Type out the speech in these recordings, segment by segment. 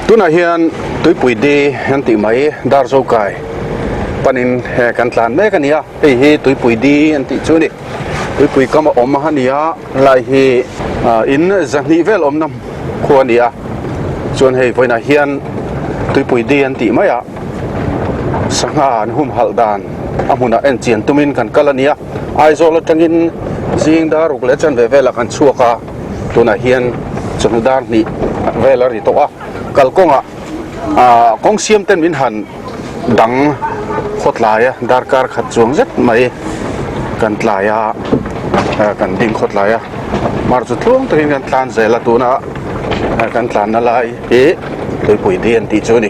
Tunah hian tuipui di an tih mai Darzo kai panin kan tlan mek a ni a, hei hi tuipui di an tih chu a ni. Tuipui kam a awm a ni a, helai hi in zahnih vel awmna khua a ni a, chuan hei vawiinah hian tuipui di an tih mai a, sangha an humhalh dan a hmunah en chian tumin kan kal a ni a, Aizawl atangin zing dar ruk leh chanve velah kan chhuak a. Tunah hian chawhnu dar hnih vel a ri tawh a, kalkawngah ah kawng siam ten min han dang khawtlai a, darkar khat chuang zet mai kan tlai a, kan ding khawtlai a, mar chu tluang takin kan tlan zel a tuna kan tlanna lai hi tuipui di an tih chu a ni.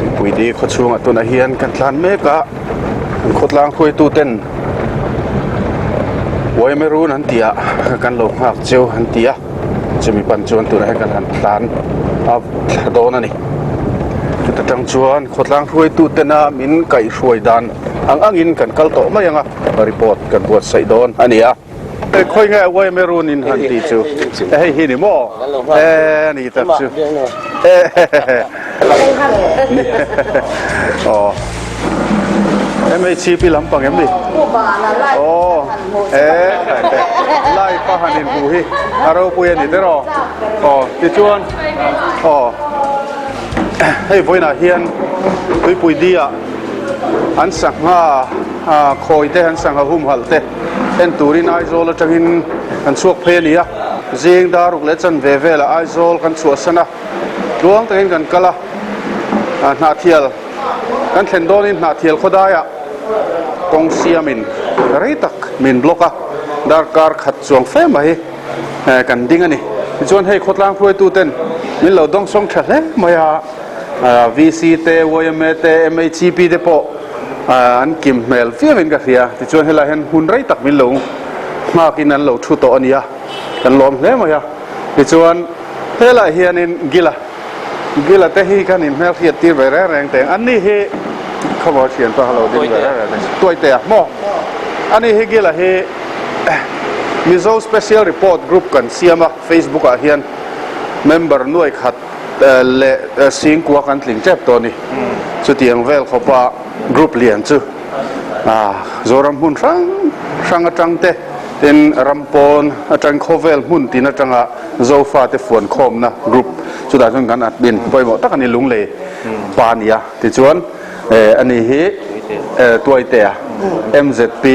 Tuipui di khaw chhungah tunah hian kan tlan mek a. An khawtlang hruaitu ten Uaimerun an tih ah kan lo nghak cheu an ti a, chumi pan chuan tunah hian kan han tlan a thla dawn a ni. Chuta tang chuan khawtlang hruaitu tena min kaihhruai dan ang angin kan kal tawh mai ang a, report kan buatsaih dawn a ni a. Khawi nge Uaimerun in han tih chu? Hei hi ni maw? E ni tak chu. Aw. MHCP lampang em ni? Aw. E live a han inhmu hi a ropui a ni der aw. Aw tichuan aw hei vawiinah hian tuipui di-ah an sangha khawi te an sangha humhalh te en turin Aizawl atangin kan chhuak phei a ni a, zing dar ruk leh chanve velah Aizawl kan chhuahsan a, tluang takin kan kal a, Hnahthial kan thlen dawnin Hnahthial khawdaiah kawng siamin rei tak min block a, darkar khat chuang fe mai kan ding a ni. Tichuan hei khawtlang hruaituten min lo dawngsawng tha hle mai a. VC te, yma te, MHCP te pawh an kim hmel viau in ka hria. Tichuan helai hian hun rei tak min lo nghak in an lo thu tawh a nia, kan lawm hle mai a. Tichuan helai hianin Gila, Gila te hi kan inhmel hriat tir ve reng reng teng. An ni hi khawvar thian pawh a lo ding ve reng reng teng. Tuaitea maw? Ani hi Gila hi Mizo Special Report Group kan siam a, Facebook ah hian member nuai khat leh singkua kan tling tep tawh a ni. Chutiang vel khawpa group lian chu Zoram hmun hrang hrang atang te tin ram pawn atang khawvel hmun tin atanga Zofa te fuan khawmna group chutah chuan kan admin pawimawh tak a ni Lunglei pa a ni a. Tichuan ani hi Tuaitea MZP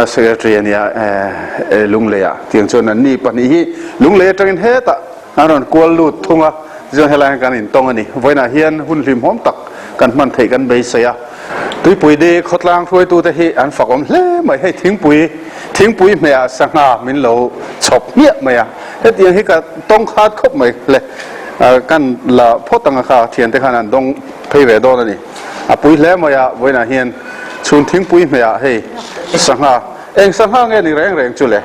Secretary a ni a Lungleiah. Tiang chuan anni pahnih hi Lunglei atangin hetah An rawn kual lut thung a, tichuan helai hian kan intawng a ni. Vawiinah hian hun hlimhawm tak kan hman theih kan beisei a. Tuipui di khawtlang hruaitute hi an fakawm hle mai. Hei thingpui, thingpui hmehah sangha min lo chhawp hmiah mai a. Hetiang hi ka tawng khat khawp mai le. Kan la phawt ang a kha, thiante khan an dawng phei ve dawn a ni. A pui hle mai a, vawiinah hian chhun thingpui hmehah hei sangha, eng sangha nge ni reng reng chu le?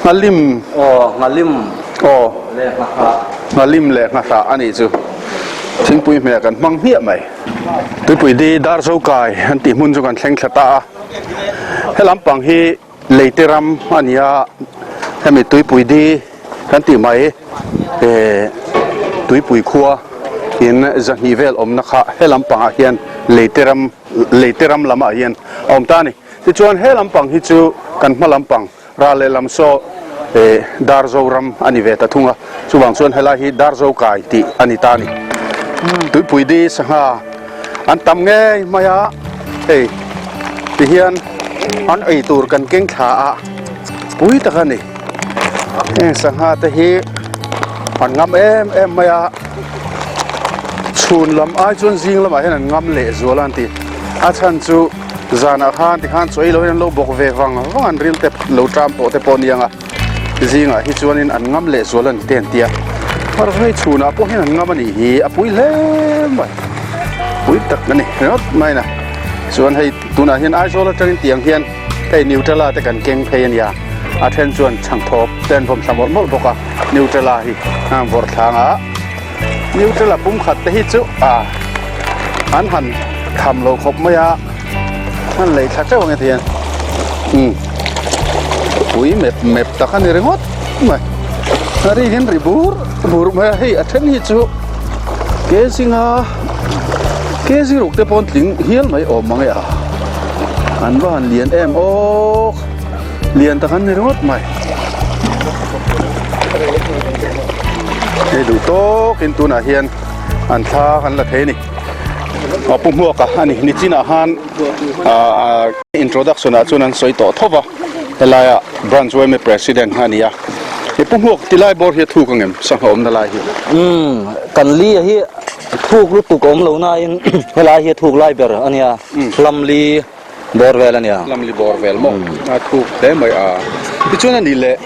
Nghalim. Aw, nghalim. Aw. Leh nghahrah. Nghalim leh nghahrah a nih chu. Thingpui hmeh kan hmang hmiah mai. Tuipui di dar zo kai an tih hmun chu kan thleng thla ta a. He lampang hi leite ram a ni a, hemi tuipui di kan tih mai eh tuipui khua in zahnih vel awmna kha he lampangah hian leite ram leite ram lamah hian a awm ta a ni. Tichuan he lampang hi chu kan hma lampang ral leh lam saw eh Darzo ram a ni ve ta thung a, chuvang chuan helai hi Darzo kai tih a ni ta a ni. Tuipui di sangha an tam ngei mai a, hei tihian an ei tur kan keng thla a pui tak a ni. Heng sangha te hi an ngam em em mai a, chhun lam ai chuan zing lamah hian an ngam leh zual a an ti. A chhan chu. Zanah khan tikhan chaw ei loin an lo bawk ve vang vang an ril te lo ṭam tawh te pawh a ni ang a, zingah hi chuanin an ngam leh zual a ni te an ti a, mar hei chhunah pawh hian an ngam a nih hi a pui hle mai, pui tak a ni ringawt mai na. Chuan hei tunah hian Aizawl atangin tiang hian hei Nutella te kan keng phei a nia, a then chuan chhangthawp te an vawm thla mawlh mawlh bawk a, Nutella hi an vawrh thlang a. Nutella pumkhat te hi chu a an han tham lo khawp mai a an lei thla teuh ang e tihian umm pui mep mep tak a ni ringawt mai a ri hian ri bur. Bur mai a, hei a then hi chu kg nga kg ruk te pawn tling hial mai awm mang e a, an va han lian em awk lian tak an ni ringawt mai. Hei duh tawkin tunah hian an thla kan la thei a ni. A pu hmuak a ani nichinah khan ah introduction ah chuan an sawi tawh tho va helaia branch yma president kha a ni a he pu hmuak ti lai bawr hi a thuk angem sangha awmna lai hi. Umm kan li a hi thuk lutuk a awm lo nain helai hi a thuk lai ber a nia hlamli bawr vel a nia. Hlamli bawr vel maw a thuk hle mai a tichuan a nih leh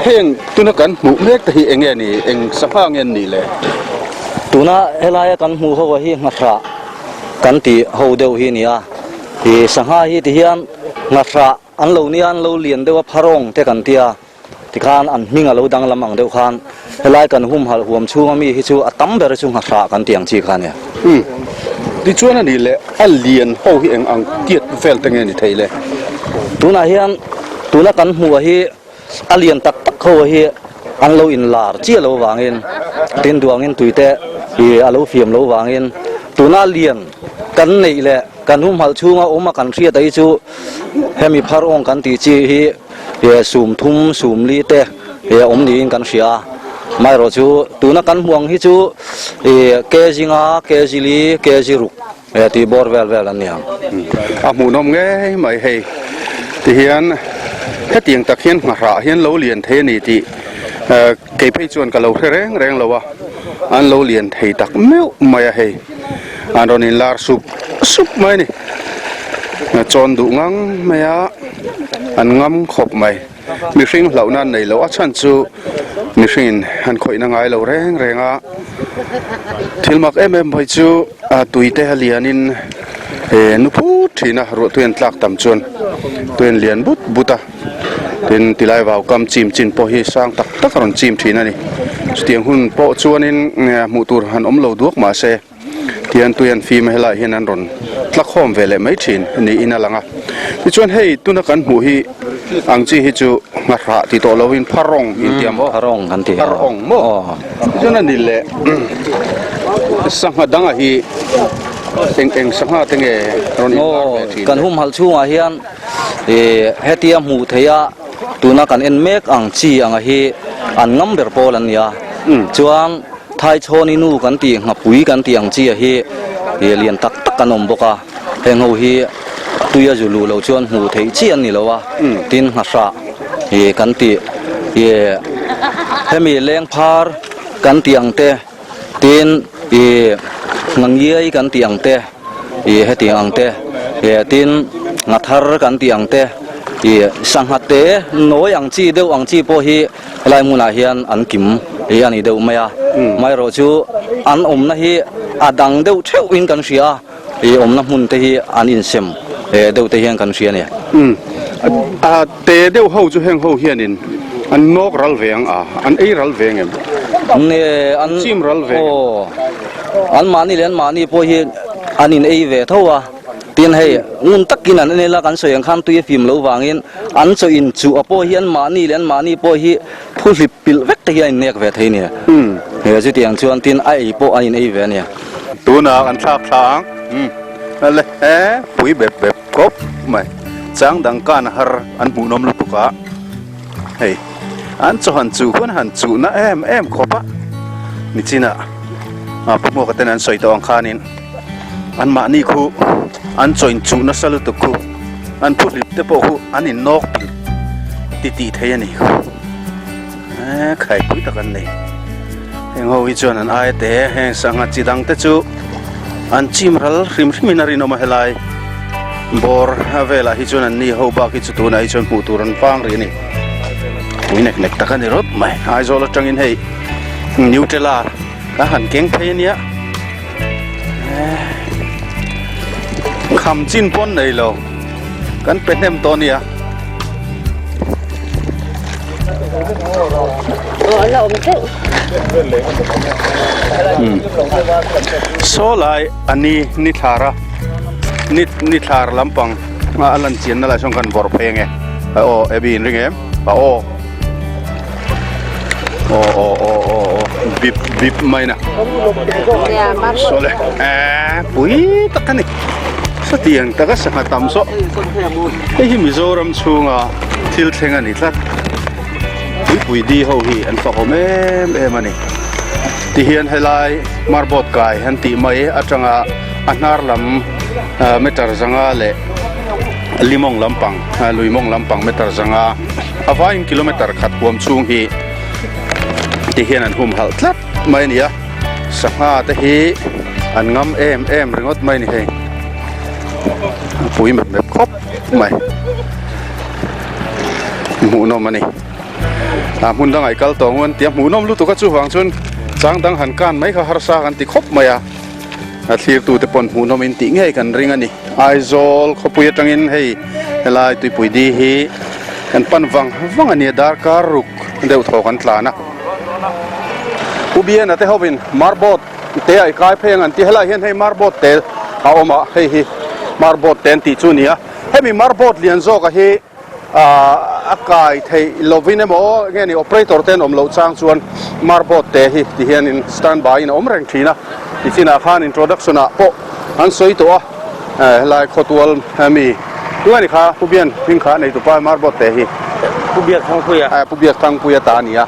heng tuna kan hmuh mek te hi eng nge ni eng sangha nge an nih le? Tuna helaia kan hmuh ho a hi nghahrah kan tih ho deuh hi a ni a ih sangha hi ti hian nghahrah an lo nia an lo lian deuh a pharawng te kan tia tikhan an hming a lo danglam ang deuh khan helai kan humhalh huam chhunga mi hi chu a tam ber chu nghahrah kan tih ang chi kha a nia. Umm tichuan a nih leh a lian ho hi eng ang tiat vel te nge ni thei le? Tunah hian tuna kan hmuh hi A lian tak tak ho hi an lo inlar chiah lo vangin tin duangin tuite hi a lo fiam lo vangin tuna lian kan neih leh kan humhalh chhunga awm a kan hriat a hi chu hemi phar awng kan tih chi hi sum thum sum li te awm niin kan hria a amaherawh chu tuna kan hmuh ang hi chu kg nga kg li kg ruk tih bawr vel vel an ni ang. A hmuhnawm ngei mai hei tihian hetiang tak hian nghahrah hian lo lian thei a ni tih kei phei chuan ka lo hre reng reng lo a, an lo lian thei tak meuh mai a hei an rawn inlar sup sup mai a ni. Chawn duh ngang mai a, an ngam khawp mai. Mihring hlauhna an nei lo a chhan chu mihringin an khawihna ngai lo reng reng a, thil mak em em mai chu tui te a lianin nu phut thin a, ruah tui an tlak tam chuan tui an lian but but a, tin tilai vau kam chim chin pawh hi sang tak tak a rawn chim thin a ni, chutiang hun pawh chuanin hmuh tur han awm lo duak mahse. Tihian tui an fim a helaiah hian an rawn tlakhawm ve leh mai thin niin a lang a. Tichuan hei tuna kan hmuh hi ang chi hi chu nghahrah ti tawh lovin pharawng inti ang maw? Pharawng kan ti. Pharawng maw? Tichuan a ni leh sangha danga hi eng eng sangha te nge rawn inlar ve thin? Kan humhalh chhungah hian hetia hmuh theih a tuna kan en mek ang chi anga hi an ngam ber pawl an ni a. Chuan Thaichhawni nu kan tih nghapui kan tih ang chi a hi ih lian tak tak an awm bawk a, heng ho hi tui a zu luh loh chuan hmuh theih chi an ni lo a, tin nghahrah ih kan tih ih hemi lengphar kan tih ang te tin ih nghangiai kan tih ang te ih hetiang ang te ih tin nghathar kan tih ang te ih sangha te nawi ang chi deuh ang chi pawh hi Helai hmunah hian an kim hi a ni deuh mai a, amaherawh chu an awmna hi a dang deuh theuhin kan hria a, ih awmna hmun te hi an insem deuh te hian kan hria a ni. Umm a te deuh ho chu heng ho hianin an nawk ral ve ang a, an ei ral ve ang em? Nge an chim ral ve ang em? Aw anmahni leh anmahni pawh hi an in ei ve tho a. Tin hei, ngun takin an en ila kan sawi ang khan tui a fim lo vangin an chaw in chuh a pawh hi an mahni leh an mahni pawh hi phu hlip pilh vek te hi a innek ve thei a ni. He chutiang chuan tin a ei pawh an in ei ve a ni. Tunah kan thlak thla ang. Le he pui bep bep khawp mai. Chang dang kan har an hmuhnawm lutuk a. Hei an chaw han chuh khuan han chuh na em em khawp a. Nichinah Pu Hmuaka ten an sawi tawh ang khanin. An mahni khu an chaw inchuh nasa lutuk khu an phu hlip te pawh khu an in nawk pil ti tih thei a ni khu eee khaipui tak an nei heng ho hi chuan an aia te heng sangha chi dang te chu an chim ral hrim hrim in a rinawm a helai bawr velah hi chuan an ni ho bak hi chu tunah hi chuan hmuh tur an vang rih a ni pui nek nek tak a ni rawt mai Aizawl atangin hei Nutella Ka han keng phei ania kham chin pawn nei lo kan pe hnem tawh ania. Saw lai a ni ni thlar a ni ni thlar lampang a lan chian na lai sawn kan vawrh phei ange aw Abby in ring em a aw. Aw aw aw aw aw bip bip mai na sawle eh pui tak a ni satiang taka sangha tam saw hei hi Mizoram chhunga thil thleng a ni tlat tuipui di ho hi an fakawm em em a ni tihian helai marbawt kai an tih mai atanga a hnar lam meter zanga leh limawng lampang lui mawng lampang meter zanga a vaiin kilometer khat huam chhung hi ti hian an humhalh tlat mai a ni a sangha te hi an ngam em em ringawt mai a ni hei a pui mep mep khawp mai hmuhnawm a ni a hmun dangah i kal tawh ang u an ti a hmuhnawm lutuk a chuvang chuan chang dang han kan mai kha harsa kan ti khawp mai a a thlirtute pawn hmuhnawm in tih ngei kan ring a ni Aizawl khawpui atangin hei helai tuipui di hi kan pan vang vang a ni a darkar ruk deuh thaw kan tlan a Pu Biana te hovin marbawt te a i kai phei ang an ti helai hian hei marbawt te a awm a hei hi marbawt te an tih chu a ni a hemi marbawt lian zawk a hi a kai theih lovin emaw nge ni operator te an awm loh chang chuan marbawt te hi ti hianin stand by in a awm reng thin a nichinah khan introduction ah pawh an sawi tawh a helai khawtual mi tunge ni kha Pu Bian hming kha nei tupa marbawt te hi Pu Biak Thangpuia Pu Biak Thangpuia ta a ni a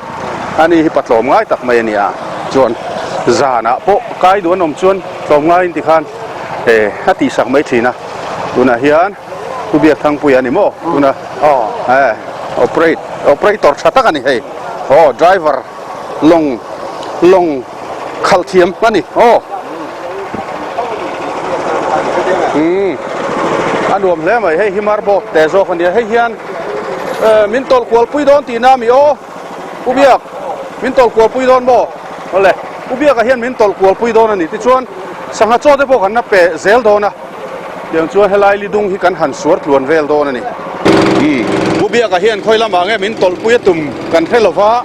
ani hi patlawm ngai tak mai a ni a chuan zanah pawh kai duh an awm chuan tlawm ngaiin tikhan a tihsak mai thin a tunah hian Pu Biak Thangpuia a ni maw tuna eh operate operator tha tak a ni hei aw driver lawng lawng khalh thiam a ni aw umm a nuam hle mai hei hi marboard te zawk a nia hei hian eh min tawlh kual pui dawn tihna a mi aw Pu Biak min tawlh kual pui dawn maw awle Pu Biaka hian min tawlh kual pui dawn a ni tichuan sangha chaw te pawh kan la pe zel dawn a. Tiang chuan helai lidung hi kan han suar tluan vel dawn a ni. Umm, Pu Biaka hian khawi lamah nge min tawlhpui a tum kan hre lo va,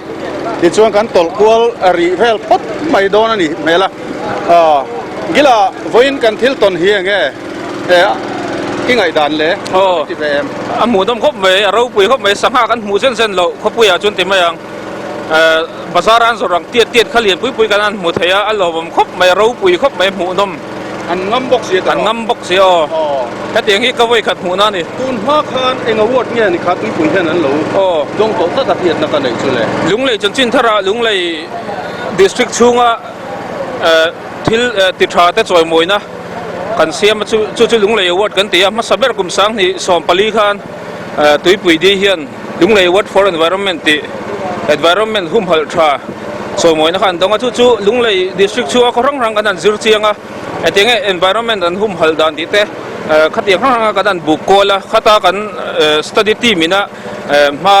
tichuan kan tawlh kual rih vel phawt mai dawn a ni hmel a. Aw, Gila, vawiin kan thil tawn hi enge i ngaihdan le? Aw, Ti ve em? A hmuhnawm khawp mai, a ropui khawp mai, sangha kan hmuh zen zen loh khawpuiah chuan ti mai ang. Bazar an zawrh ang tiat tiat kha lian pui pui kan han hmu thei a, a lawmawm khawp mai, a ropui khawp mai, hmuhnawm. An ngam bawk si a An ngam bawk si aw. Hetiang hi ka vawi khat hmuhna a ni. Tun hma khan eng award nge ni kha tuipui hian an lo dawng tawh tlat a hriatna ka neih chu le. Lunglei chanchin tharah Lunglei District chhunga thil ti tha te chawimawina kan siam a chu chu Lunglei Award kan ti a, hmasa ber kum 2024 khan Tuipui di hian Lunglei Award for Environment tih Environment humhalh tha chawimawina kha an dawng a, chu chu Lunglei District chhunga khaw hrang hrang kan han zir chiang a, engtiang nge environment an humhalh dan tih te khatiang hrang hranga kan han buk kual a, khata kan study team ina hma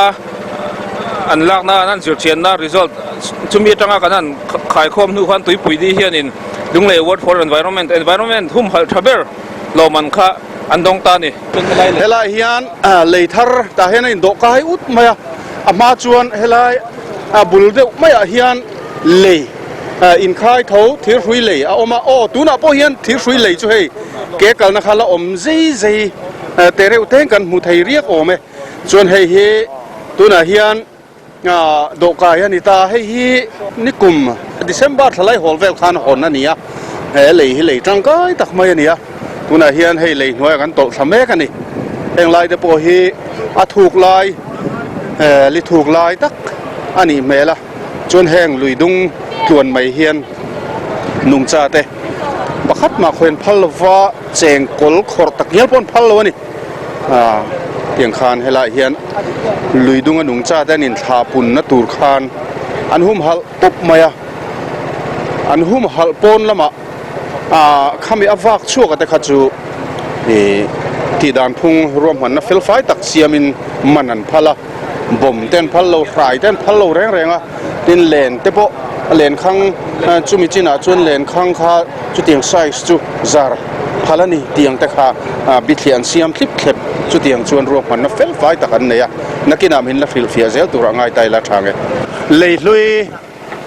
an lakna an han zir chianna result chumi atanga kan han khaikhawm hnu khan tuipui di hianin Lunglei Award for Environment Environment humhalh tha ber lawmman kha an dawng ta a ni. Helai hian lei thar tah hian a indawh kai ut mai a, a hma chuan helai a bul deuh maiah hian lei inkhai tho thirhrui lei a awm a, aw tunah pawh hian thirhrui lei chu hei ke kalna kha la awm zei zei te reuh teng kan hmu thei riak awm e, chuan hei hi tunah hian. Dawhkai a ni ta, hei hi nikum December thlalai hawl vel khan hawn a ni a, he lei hi lei tangkai tak mai a ni a, tunah hian hei lei hnuaiah kan tawlh thla mek a ni, heng lai te pawh hi a thuk lai li thuk lai tak a nih hmel a, chuan heng lui dung tluan mai hian nungcha te pakhat mah khawian phal lova cheng kawl khawrh tak ngial pawh an phal lo a ni. Tiang khan helaiah hian lui dunga nungcha te an inthlah punna tur khan an humhalh tawp mai a, an humhalh pawn lamah khami a vak chhuak a te kha chu ih tih dan phung ruahmanna fel fai tak siamin man an phal a, bawm te an phal lo, hrai te an phal lo reng reng a, tin len te pawh lenkhang chumi chinah chuan lenkhang kha chutiang size chu zar phal a ni tiang te kha bithliah an siam thlip thlep chutiang chuan ruahmanna fel fai tak an nei a, nakinah min la hrilhfiah zel turah ngai ta ila tha nge. Lei hlui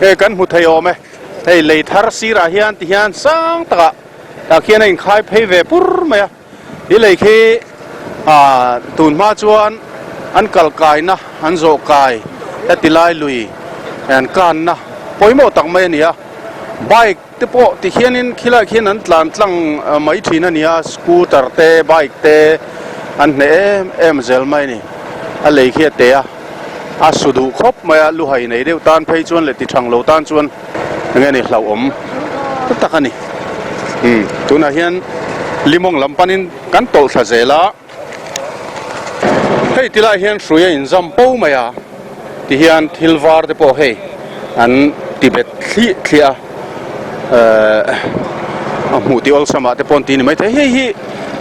hei kan hmu thei awm e, hei lei thar sirah hian ti hian sang takah tah khian a inkhai phei ve pur mai a, he lei khi tun hma chuan an kal kaina an zawh kai heti lai lui an kanna. pawimawh tak mai a ni a, bike te pawh ti hianin khilai khian an tlan tlang mai thin a ni a, scooter te bike te an hneh em em zel mai a ni, a lei khi a te a, a su duh khawp mai a, luhai nei deuh tan phei chuan leh ti thang lo tan chuan enge ni hlauhawm ta tak a ni, umm tunah hian limawng lam panin kan tawlh thla zel a. Hei ti lai hian hrui a inzam po mai a, tihian thil var te pawh hei an ti bet thliah thliah a, ehh a hmuh tih awlsam ah te pawh an ti ni maithei. Hei hi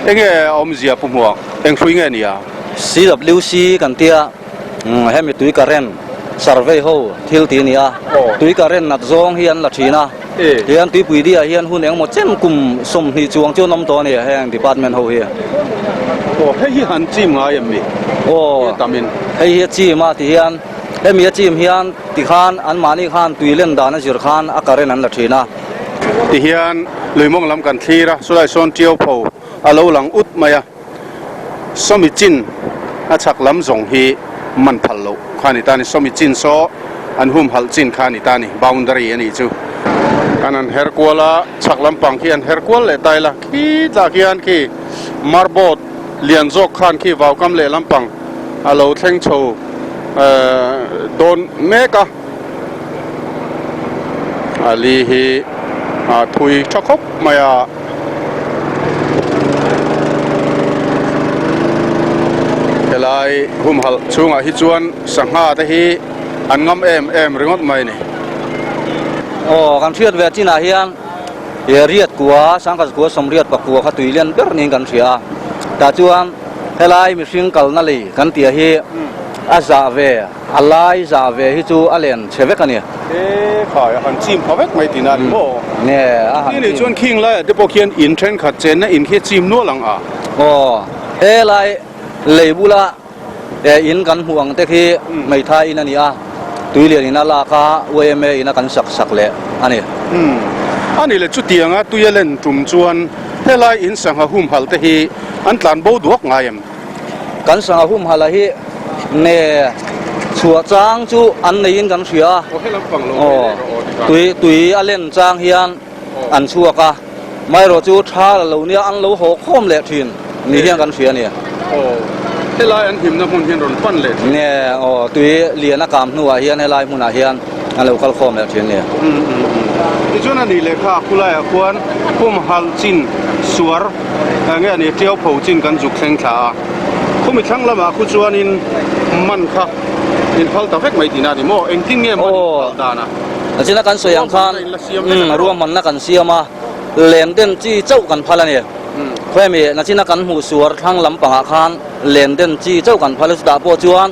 enge a awmzia pu hmuh ang, eng hrui nge nia? CWC kan tia hemi tui current survey ho thil ti a ni a, tui current nat zawng hi an la thin a. Tihian tuipui diah hian hun engemaw chen kum 20 chuang chu an awm tawh a ni heng department ho hi. Aw hei hi han chim ngai em ni? Aw tamin. Hei hi a chim a tihian hemi a chim hian tikhan anmahni khan tui len dan a zir khan a current an la thin a. Tihian luimawng lam kan thlir a, chulai sawn tiau pho a lo lang ut mai a. Sawmi chin a chhak lam zawng hi man phal loh kha a ni ta a ni. Sawmi chin saw an humhalh chin kha a ni ta a ni. Boundary a nih chu. An han her kual a, chhak lampang khi an her kual leh ta ila. Khi tlah khian khi marboat lian zawk khan khi vaukam leh lampang a lo thleng chho dawn mek a. A li hi a thui tha khawp mai a. Helai humhalh chhungah hi chuan sangha te hi an ngam em em ringawt mai a ni. Aw kan hriat ve chinah hian he riat kua sangkhat kua sawmriat pakua kha tui lian ber niin kan hria a. Tah chuan helai mihring kalna lei kan tih hi a zah ve. A lai zah ve hi chu a len chhe vek a ni. E khai, a han chim pha vek mai tihna a ni maw? Nge, a han chim. Tih nih chuan khing laiah te pawh khian in thenkhat chenna in khi a chim nual ang a. Aw, he lai lei bula in kan hmuh ang te khi hmeithai in a ni a, tuilian in a lak a, yma in a kan sak sak leh a ni. Umm, a nih leh chutianga tui a len tum chuan helai in sangha humhalh te hi an tlan bo duak ngai em? Kan sangha humhalh hi ne chhuah chang chu an neiin kan hria a, aw tui tui a len chang hian an chhuak a, amaherawh chu tha la lo nia an lo haw khawm leh thin ni hian kan hria a ni. Aw helai an himna hmun hian rawn pan leh thin. Nge aw tui lian a kam hnuah hian helai hmunah hian an lo kal khawm leh thin a ni. Tichuan a nih lehkha a khulaiah khuan humhalh chin suar. Enge a ni tiau pho chin kan zuk thleng thla a, khumi thlang lamah khu chuanin man kha in phal ta vek mai tihna a ni maw? Engtin nge man in phal dan a? Aw, china kan sawi ang khan ruahmanna kan siam a, len den chi chauh kan phal a ni. Khawemi nachina kan hmuh suar thlang lampangah khan len den chi chauh kan phal a, chutah pawh chuan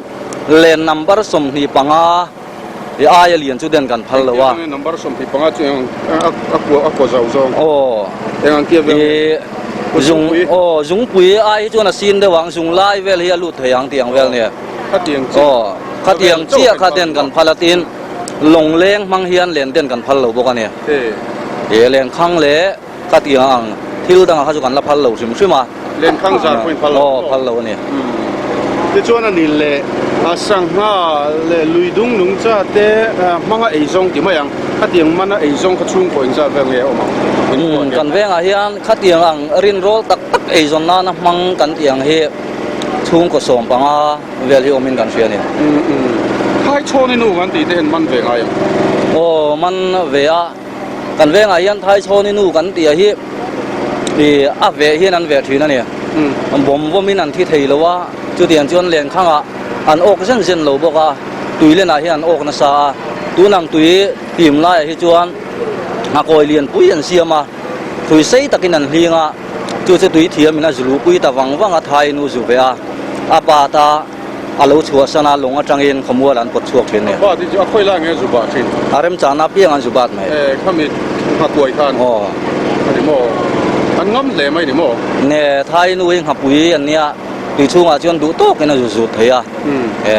len number 25 I aia lian chu den kan phal lo a. Engtiang number 25 chu eng a kua a kua zau zawng. Aw. Eng ang tia vel nge? I zung aw zungpui ai hi chuan a sin deuh ang zung lai vel hi a lut thei ang tiang vel nia. Khatiang chiah. Aw khatiang chiah kha den kan phal a tin lawngleng hmang hian len den kan phal lo bawk a ni. E lenkhang leh khatiang ang thil dangah kha chu kan la phal lo hrim hrim a. Lenkhang zar pawhin phal lo. Aw phal lo a ni. Tichuan a ni leh sangha leh lui dung nungcha te hmanga ei zawng ti mai ang. Khatiang mana ei zawng kha chhungkaw inzat vel nge a awm ang? Kan vengah hian khatiang ang rinrawl tak tak eizawn nana hmang kan tih ang hi chhungkaw 15 vel hi awmin kan hria a ni. Thaichhawni nu kan tih te hian man ve ngai ang? Aw man ve a. Kan vengah hian Thaichhawni nu kan tih a hi ih a veh hian an veh thin a ni. Bawm vawmin an thi thei lo a, chutiang chuan lenkhangah an awk zen zen lo bawk a, tui lenah hian an awk nasa a. Tunang tui tim laiah hi chuan ngakawi lian pui an siam a, thui sei takin an hling a, chu chu tui thiamin a zu luhpui ta vang vang a, Thai nu zu veh a, a pat a. A lo chhuahsan a, lawng atangin khawmual an pawt chhuak thin a ni. A bat hi chu a khawi lai nge zu bat thin? A remchana apiang an zu bat mai. E, khami nghakuai khan. Aw. A ni maw? An ngam hle mai ni maw? Ne, Thai nu hi nghapui an nia, tui chhungah chuan duh tawkin a zu zut thei a. E,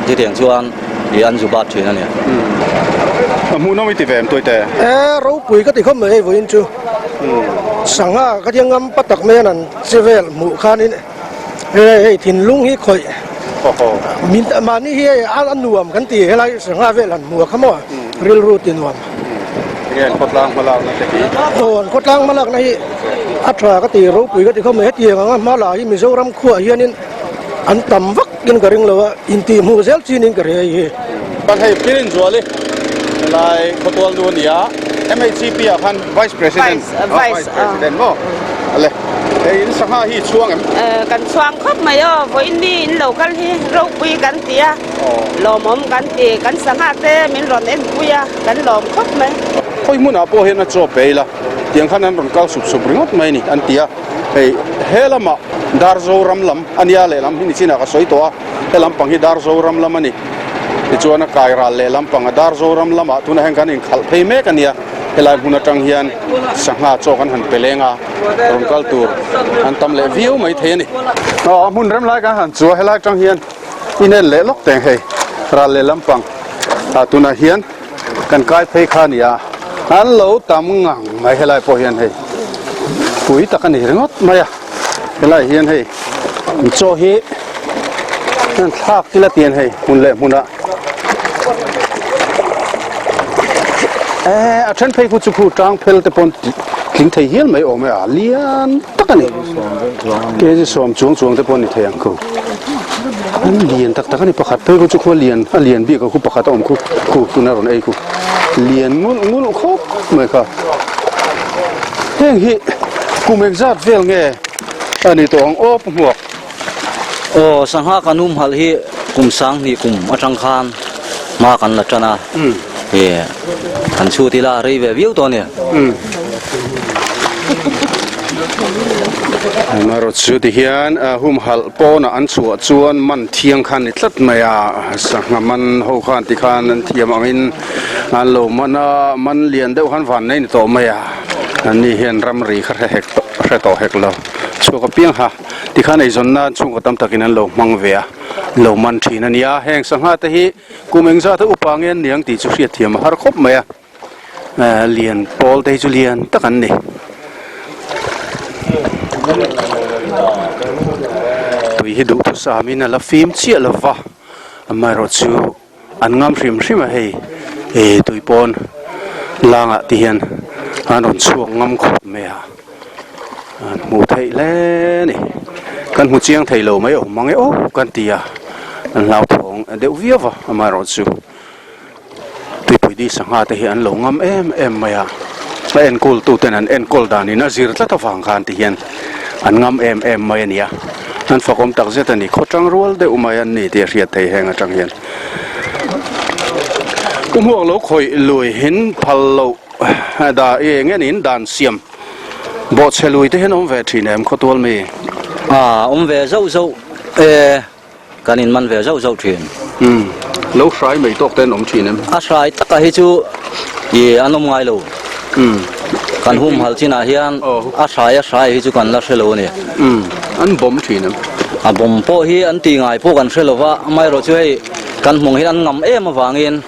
chutiang chuan i an zu bat thin a ni. A hmuhnawm i ti ve em Tuaite? E, ropui ka ti khawp mai hei vawiin chu. Sangha ka tia ngam pa tak mai an an che vel hmuh khanin. Hei hei thinlung hi khawih min mahni hi hei a nuam kan ti helai sangha vel han hmu a kha maw. rilru ti nuam. Enge an khawtlang hmalakna te hi? Aw an khawtlang hmalakna hi a tha ka ti ropui ka ti khawp mai hetiang anga hmala hi Mizoram khuaah hianin an tam vak in ka ring lo a intih hmuh zel chin in ka hria hei hi. Kan hei Pirin Zuali helai khawtual nu a ni a MHCP ah khan Vice President Vice President maw ale hei in sangha hi i chhuang em? Kan chhuang khawp mai aw vawiin mi in lo kal hi ropui kan ti a. Lawmawm kan ti, kan sangha te min rawn enpui a, kan lawm khawp mai. Khawi hmunah pawh hian a chaw pe ila, tiang khan an rawn kal sup sup ringawt mai a ni an ti a. Hei he lamah Darzo ram lam a nia lehlam hi nichinah ka sawi tawh a, he lampang hi Darzo ram lam a ni. Tichuan a kai ral lehlampang a Darzo ram lamah tunah hian kan inkhalh phei mek a nia. Helai hmun atang hian sangha chaw kan han pe leng a, rawn kal tur an tam leh viau mai thei a ni. Aw a hmun rem lai kan han chu a, helai atang hian inen leh lawk teng hei ral leh lampang ah tunah hian kan kai phei kha a ni a, an lo tam ngang mai helai pawh hian hei pui tak a ni ringawt mai a, helai hian hei chaw hi an thlak ila tian hei hmun leh hmunah eh a then phei khu chu khu tang phel te pawn tling thei hial mai awm e a lian tak a ni kg sawm chuang chuang te pawh a ni thei ang khu. An lian tak tak a ni pakhat phei khu chu khua lian a lian bik a khu pakhat a awm khu khu tuna rawn ei khu lian ngulh ngulh khawp mai kha heng hi kum engzat vel nge a ni tawh ang aw pu hmuak. Aw sangha kan humhalh hi kum sanghnih kum atang khan hma kan la tan a e kan chhut ila a rei ve viau tawh a ni. Amaherawh chu ti hian humhalh pawnah an chhuah chuan man thiang kha a ni tlat mai a, sangha man ho khan ti khan an thiam angin an lo man a, man lian deuh khan van nei ni tawh mai a, an ni hian ramri kha hre hek tawh hre tawh hek lo chhuak apiang ha tikhan eizawn nan chhungkaw tam takin an lo hmang ve a, an lo man thin a nia, heng sangha te hi kum engzat a upa nge an niang tih chu hriatthiam a har khawp mai a. Lian pawl te hi chu lian tak an ni. Tui hi duhthusam in a la fim chiah lo va, amaherawh chu an ngam hrim hrim a hei ih tui pawn langah te hian an rawn chhuak ngam khawp mai a, an hmuh theih hle a ni. Kan hmu chiang thei lo mai awm mang e aw kan ti a, an hlauthawng deuh viau va amaherawh chu. Tuipui di sangha te hi an lo ngam em em mai a, a enkawl tu ten an enkawl dan in a zir tlat avang khan ti hian an ngam em em mai a ni a, an fakawm tak zet a ni, khaw tang rual deuh mai an ni tih a hriat thei heng atang hian. Pu hmuak lo khawih lui in phal loh da eng nge niin dan siam bawhchhe lui te hian awm ve thin em khawtual mi? A awm ve zauh zauh e. Kan in man ve zauh zauh thin. Umm, lo hrai mai tawk te an awm thin em? A hrai taka hi chu i an awm ngai lo. Umm. Kan humhalh chinah hian a hrai a hrai hi chu kan la hre lo a ni. Umm, an bawm thin em? A bawm pawh hi an ti ngai pawh kan hre lo va, amaherawh chu hei kan hmawng hian an ngam em avangin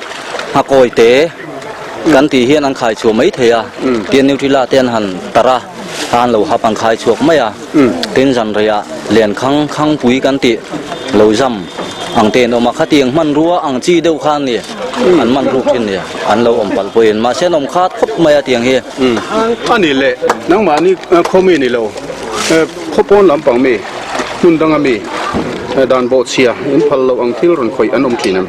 nghakawi te kan tih hian an khai chhuah mai thei a, tian Nutella te an han tarh a, a an lo hap an khai chhuak mai a. Tin zanreiah lian khang khangpui kan tih lo zam ang te an awm a, khatiang hmanrua ang chi deuh khan ni an man ruk thin ni an lo awm palh pawhin mahse an awm khat khawp mai a tiang hi. A ni le, nangmahni khaw mi ni lo, khaw pawn lampang mi, hmun danga mi, dan bawhchhia in phal loh ang thil rawn khawih an awm thin em?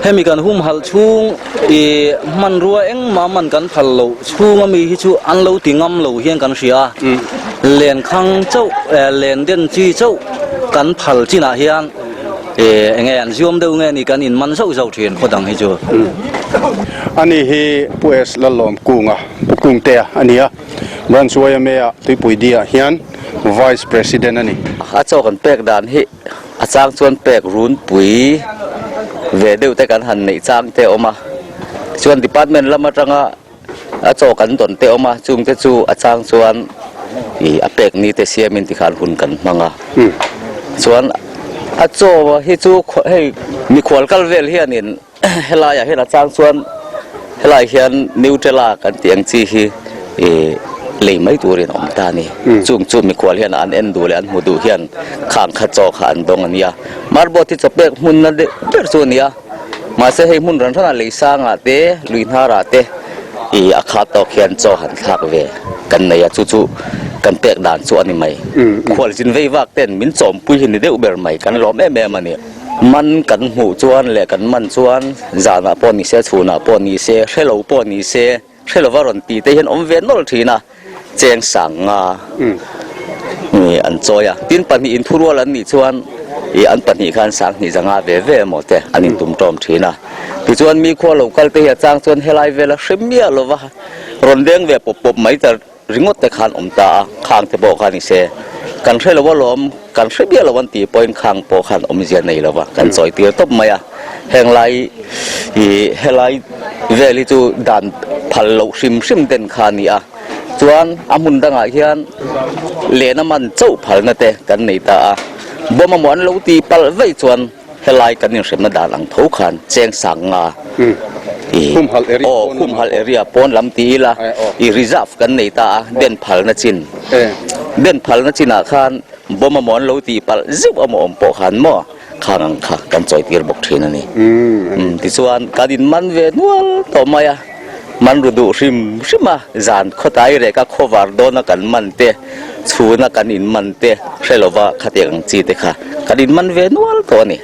Hemi kan humhalh chhung i hmanrua engmah man kan phal loh chhunga mi hi chu an lo ti ngam lo hian kan hria a. Len khang chauh len den chi chauh kan phal chinah hian eng nge an ziawm deuh nge ni kan in man zauh zauh thin khaw dang hi chu. Ani hi Pu S Lalawm Kunga, Pu Kungtea a ni a, Branch YMA ah Tuipui D ah hian Vice President a ni. A chaw kan pek dan hi a chang chuan pek runpui ve deuh te kan han neih chang te a awm a, chuan department lam atanga A chaw kan dawn te awm a, chung te chu a chang chuan ih a pek ni te siamin tikhan hun kan hmang a. Chuan a chaw hi chu hei mikhual kal vel hianin helaiah hian a chang chuan helai hian Nutella kan tih ang chi hi ih lei mai turin a awm ta a ni. Chung chu mikhual hian an en duh leh an hmu duh hian khang kha chaw kha an dawng a nia. Marbawt hi chaw pek hmunna deuh ber chu a ni a. Mahse hei hmun ran hranah lei sangah te, lui hnarah te ih a khat tawk hian chaw han thlak ve kan nei a, chu chu kan pek dan chu a ni mai. Khualzin vei vak ten min chawmpui hi ni deuh ber mai, kan lawm em em a ni. Man kan hmuh chuan leh kan man chuan zanah pawh ni se, chhunah pawh ni se, hrelo pawh ni se, Hre lova rawn tih te hian awm ve nawlh thin a, cheng sang nga an chawi a. Tin pahnih inthurual an nih chuan ih an pahnih khan sang hnih zanga ve ve emaw te an intum tawm thin a. Tichuan mi khua lo kal te hi a chang chuan helai vela hre miah lova rawn leng ve pawp pawp mai ta ringawt te khan awm ta a, khang te pawh kha ni se. Kan hre lo alawm, kan hre miah lo an tih pawhin khang pawh khan awmzia nei lova kan chawi tir tawp mai a. Heng lai ih helai vel hi chu dan phal loh hrim hrim den kha a ni a, chuan a hmun dangah hian lehna man chauh phalna te kan nei ta a, bawm amaw an lo tih palh vaih chuan helai kan inhremna dan ang tho khan cheng sang nga ih aw humhalh area pawn lam ti ila ih reserve kan nei ta a, den phalna chin den phalna chinah khan bawm amaw an lo tih palh zeuh amaw awm pawh khan maw. Khang ang kha kan chawi tir bawk thin a ni. Tichuan kan in man ve nual tawh mai a, man ru duh hrim hrim a, zan khawtai reh ka khawvar dawn a kan man te, chhun a kan in man te hre lova khatiang ang chi te kha kan in man ve nual tawh a ni.